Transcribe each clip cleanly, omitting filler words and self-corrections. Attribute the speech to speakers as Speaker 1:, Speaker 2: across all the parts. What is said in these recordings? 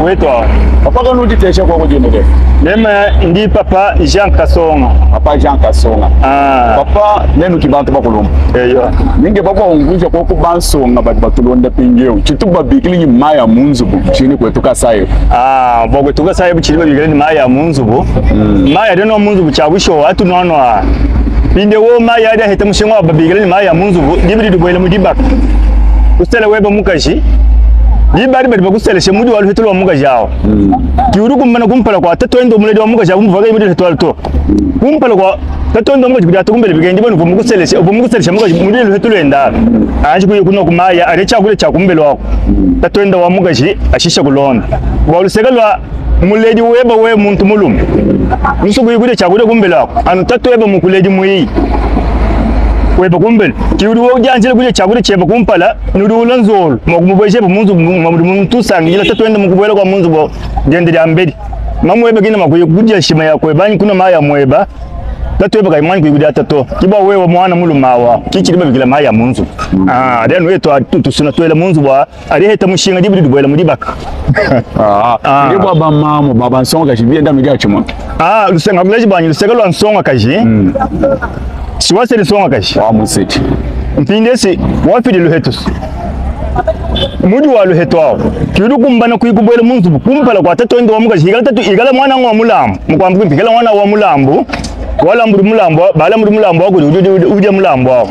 Speaker 1: Wetu awu.
Speaker 2: Papa kanuditesha kwa kujina de.
Speaker 1: Meme ndi papa Jean Kasonga.
Speaker 2: Papa Jean Kasonga.
Speaker 1: Ah.
Speaker 2: Papa nenu kibantu bakulumba.
Speaker 1: Eyo.
Speaker 2: Ninge bakwa unguja kwa kubansonga badi batulonda pingeu. Chitu babikili ni maya munzubu chini kwetu kasayo.
Speaker 1: Ah, bwa kwetu kasayo chili babikili ni maya munzubu. Maya rino munzubu cha busho watu nono. Pinde wo maya ari ahita mushinga babikili ni maya munzubu dibidi dubwele mudibaka. Kusela weba mukashi. Dibari badi bakuseleshe mudi wa luhetu lwa mukashi awo. Kiuru kumbana kumpala kwa tatu endo muledi wa mukashi abumvaga imudi luhetu alto. Kumpala kwa tatu endo mukashi kudi atukumbele bigendi bano kumukuseleshe ubumukuseleshe mukashi mudi luhetu lwenda. Anji kuye kuno kumaya ari chakule cha kumbele wako. Tatu endo wa mukashi ashisha kulonda. Wa luseka lwa muledi weba we muntu mulume. Nusu kuyikude chakule kumbele wako. Anu tatu weba mukuledi muyi. Weba kumbele. Kiuru wo janjele kuje chakule cheba kumpala nuri ula nzolo. Mwakumubweshe munzu mwamudu muntu sangila tatu endo mukubwela kwa munzu bo jende lya mbedi. Mamweba gina makuye kuja shima yakwe banyi kuna maya mweba. Tatu weba kaimwani kuyikudia tato. Kiba wewe mwana mulumawa. Kichiri babikila maya munzu. Ah, then wetu tusuna twela munzu bwa ari heta mushinga dibidi dubwela mudibaka.
Speaker 2: Ah.
Speaker 1: Ah.
Speaker 2: Ndi bwa bamamu baba nsonga kashi bienda midia chimwa.
Speaker 1: Ah, lusenga kuleji banyi luseka lwa nsonga kashi. Siwase nsonga kashi.
Speaker 2: Wa musiti.
Speaker 1: Mpindesi wafidi luhetus. Mudi wa luhetu awo. Kiru kumbana kuikubwela munzu kumpala kwa tatu endo wa mukashi igala tatu igala mwana wa mulambu. Mukwambu igala mwana wa mulambu. Wala muri mulambo bala muri mulambo wako uje uje mulambo wako.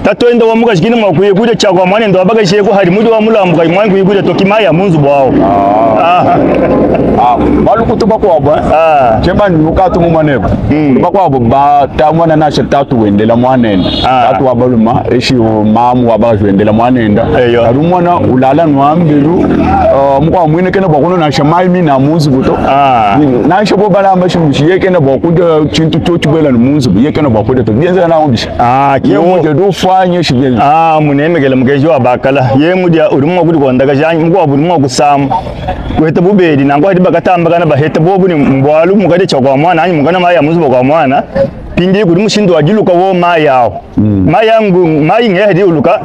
Speaker 1: Tatu endo wa mukashi kina mwakuye kuja chakwa mwana endo abakashe ko hari mudi wa mulambo kai mwana kuikuja tokimaya munzu bwawo. Ah.
Speaker 2: Ah, balukutu bakwabo.
Speaker 1: Ah.
Speaker 2: Chemba nukatu mu manebo. Bakwabo ba ta mwana nashe tatu wendela mwanenda.
Speaker 1: Ah.
Speaker 2: Tatu wa baluma eshi mamu wa ba wendela mwanenda.
Speaker 1: Eyo.
Speaker 2: Ari mwana ulala nwambiru uh, mukwa mwine kena bwakuno nashe mai mina munzu buto.
Speaker 1: Ah.
Speaker 2: Nashe bo balamba shimbishi yekena bwakuja chintu chochibwela ni munzu yekena bwakuja to bienza na umbisha.
Speaker 1: Ah,
Speaker 2: Ye
Speaker 1: kiwo.
Speaker 2: muje dufanye shibienza.
Speaker 1: Ah, munemekele mukeshi wa bakala ye mudia uri mwa kudi kondaka janyi mukwa buri mwa kusama kuheta bubedi nango hadi bakatambakana baheta bobu ni mbwalu mukade cha kwa mwana anyi mukana maya muzuba kwa mwana pindi kuri mushindo wajiluka wo maya awo maya ngu mayi nge hadi uluka.